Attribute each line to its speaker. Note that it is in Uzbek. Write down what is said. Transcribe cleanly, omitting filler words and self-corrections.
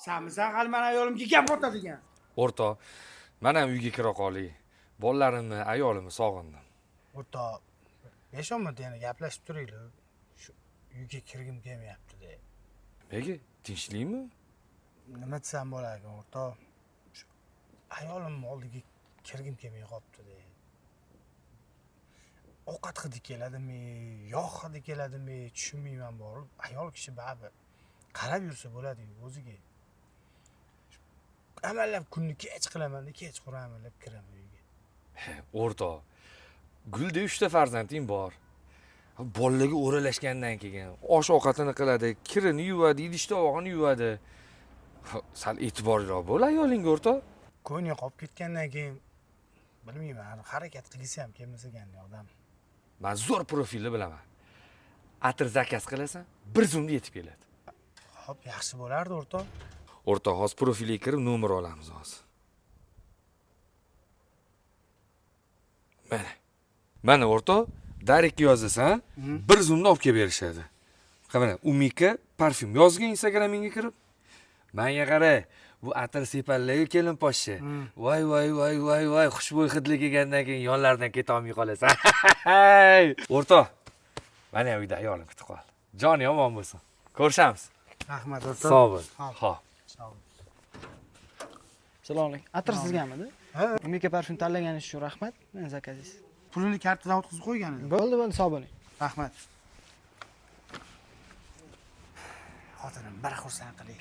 Speaker 1: Sanmisan hali mani ayolimga gap otadigan?
Speaker 2: O'rtoq, man ham uyga kira qolay. Bolalarimni, ayolimni sog'indim.
Speaker 3: O'rtoq, 5-10 minut yana gaplashib turaylik. Shu uyga kirgim kelmayapti-da.
Speaker 2: Nega? Tinchlikmi?
Speaker 3: Nima desam bo'lar ekan, o'rtoq? Shu ayolimni oldiga kirgim kelmay qolibdi-da. Ovqat hidi keladimi, yog' hidi keladimi, tushunmayman borib. Ayol kishi baribir qarab yursa bo'ladi-yu o'ziga. Amallab kunni kech qilaman-da, kechqurun amallab kiraman uyga.
Speaker 2: O'rtoq, guldek 3 ta farzanding bor. Bolalarga o'ralashgandan keyin osh ovqatini qiladi, kirini yuvadi, idish tovog'ini yuvadi. Sal e'tiborliroq bo'l ayolingga, o'rtoq.
Speaker 3: Ko'ngli qolib ketgandan keyin bilmayman, harakat qilgisi ham kelmasa ekan odam.
Speaker 2: Men zo'r profilni bilaman. Atir zakaz qilasan, bir zumda yetib keladi.
Speaker 3: Xo'p, yaxshi bo'lardi, o'rtoq.
Speaker 2: O'rtoq, hozir profilga kirib nomer olamiz hozir. Mana. Mana o'rtoq, direktga yozasan, bir zumda olib kelib berishadi. Qara, Umika parfyum yozgin Instagramingga kirib. Menga qara, bu atir sepallarga kelin poshsha. Voy voy voy voy voy, xushbo'y hidli kelgandan keyin yonlaridan keta olmay qolasan. O'rtoq, mana uyda ayolim kutib qoldi. Joni yomon bo'lsin. Ko'rishamiz.
Speaker 3: Rahmat, o'rtoq.
Speaker 2: Sog' bo'l.
Speaker 3: Xo'p.
Speaker 2: Xo'p.
Speaker 3: Sog' bo'l.
Speaker 4: Assalomu alaykum. Atir sizgamidi?
Speaker 3: Ha.
Speaker 4: Umika parfyum tanlaganingiz uchun rahmat. Mana zakazingiz.
Speaker 1: Pulini kartadan o'tkazib qo'ygan edim.
Speaker 4: Bo'ldi, bo'ldi, sog' bo'ling.
Speaker 1: Rahmat.
Speaker 3: Xotinim bir xursand qiling.